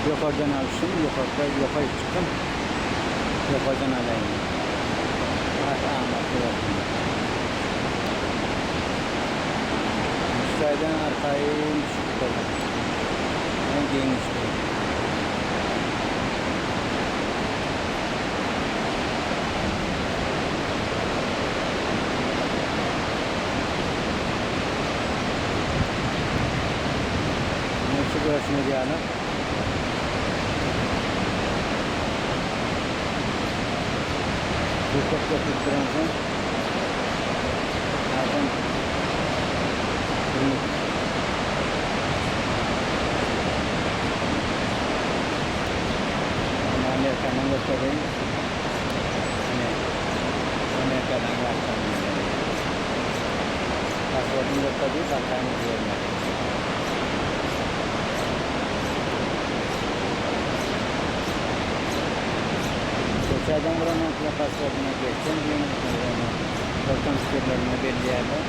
Ýokardan alşym, ýokarda ýokary çykdym. Ýokardan alaýyn. Has amatly bolsun. Şu taýdan arkaýyn düşüp bolar. Hem giňişli. Ine şu görşüňiz ýaly. Suw köp dökülip duransoň hasam sürnüp. Ine Amerikandan görkezeyim. Ine Amerikadan ýaşan. Pasportyny görkezip arkaýyn gidibermeli. Köçeden burandan soň pasportyna geçseň diýen şol kompýuterlerinde belleýärler.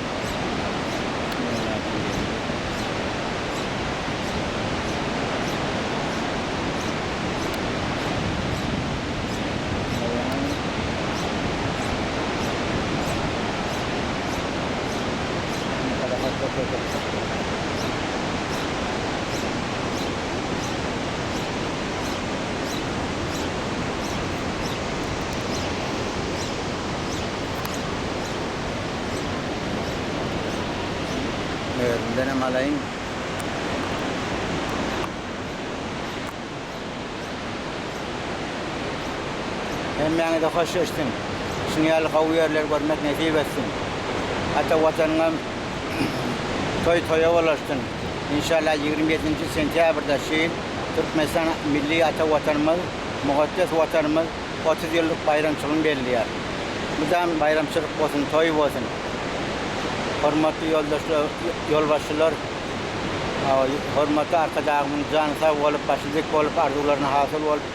Özümdenem alaýyn. Hemmäňize hoş geçsin. Şuny ýaly gowy ýerleri görmek nesip etsin. Ata Watanyňam toý toýa bolaşsyn. Inşallah 27-nji sentýabrda şu ýyl Türkmenistan milli ata Watanymyz, mukaddes Watanymyz 30 ýyllyk baýramçylygyny belleýär. Mydam baýramçylyk bolsun, toý bolsun. Hormatly ýoldaşlar, ýolbaşçylar, Hormatly Arkadagymyň jany sag bolup, başy dik bolup, arzuwlaryna hasyl bolup,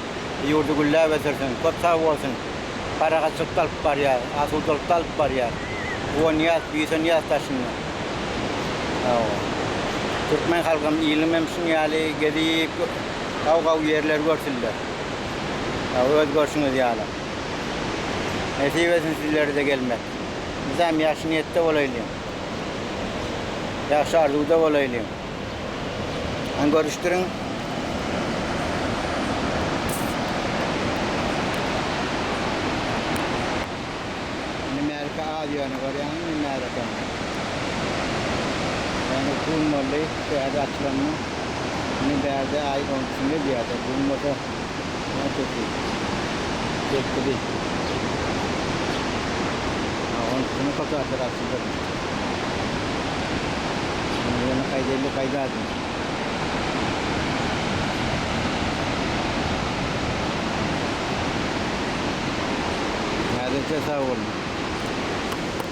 ýurdy gülläp ösürsin. Köp sag bolsun. Parahatçylykda alyp barýar, asudalykda alyp barýar. Guwanýas, buýsanýas daşynda. Türkmen halkym, ilim hem şuň ýaly gezip, gaw-gaw ýerleri görsünler. Öz görşüňiz ýaly. Nesip etsin sizlere-de gelmek. Bizem ýagşy niýetde bolaýlyň. Ýagşy arzuwda bolaýlyň. Hany görüşdiriň. Indi märeke az ýöne görýäňizmi märeke. Ýöne gün boldy şäher açylanyna. Indi bärde aý onkusynda diýýärler. Bu gün bolsa näçesi? Sekizi. Onkusynda köp zatlar açyldy. Ýöne gaýda elli gaýdadym. Häzirçe sag boluň.